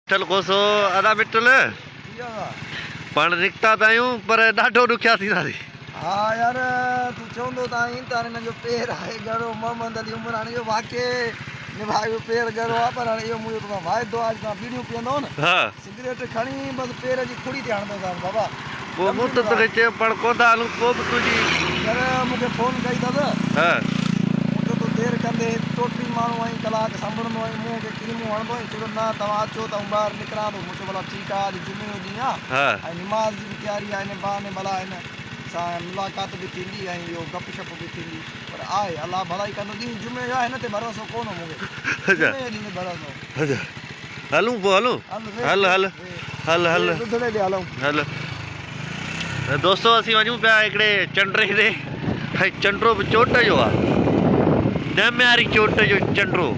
مٺل کوسو، ادا مٺل پاڻ نڪتا ته آهيون پر ڏاڍو ڏکيا ٿينداسين. ها يار تون چوندو ته آهين ته هاڻي هن جو پير آهي ڳرو محمد علي عمراڻي جو واقعي نڀايو پير ڳرو آهي پر هاڻي اهو منهنجو توسان واعدو آهي اڄ توهان ٻيڙيون پيئندو نه سگريٽ کڻي بس پير جي کڙي تي هڻندوسانس بابا. پوء مون ته توکي چيو پاڻ ڪونه ٿا هلون پوء به تنهنجي. يار مون کي فون ڪئي اٿس. ها. مون چيو تون دير ڪندي ٽوٽي ماڻهو آهين ڪلاڪ سنڀڙندو آهين منهن کي ڪريمون هڻندو آهين چيو نه توهان اچو ته آئون ٻاهر نڪران ٿو مون چيو ڀلا ٺيڪ آهي اڄ جمعي جو ڏينهن آهي ۽ نماز جي به تياري آهي ان بهاني ڀلا هن سان ملاقات به ٿيندي ۽ اهو گپ شپ به ٿيندي پر آهي الله ڀلائي ڪندو ڏينهن جمعي جو آهي هن تي ڀروسو ڪونه هو مون کي جمعي جي ڏينهن تي ڀروسو. هلون پوء هلون هل هل هل هل هل دوستو اسين وڃون پيا هڪڙي چنڊري تي ۽ چنڊرو به چوٽ جو آ نه مياري چوٽ جو چنڊرو.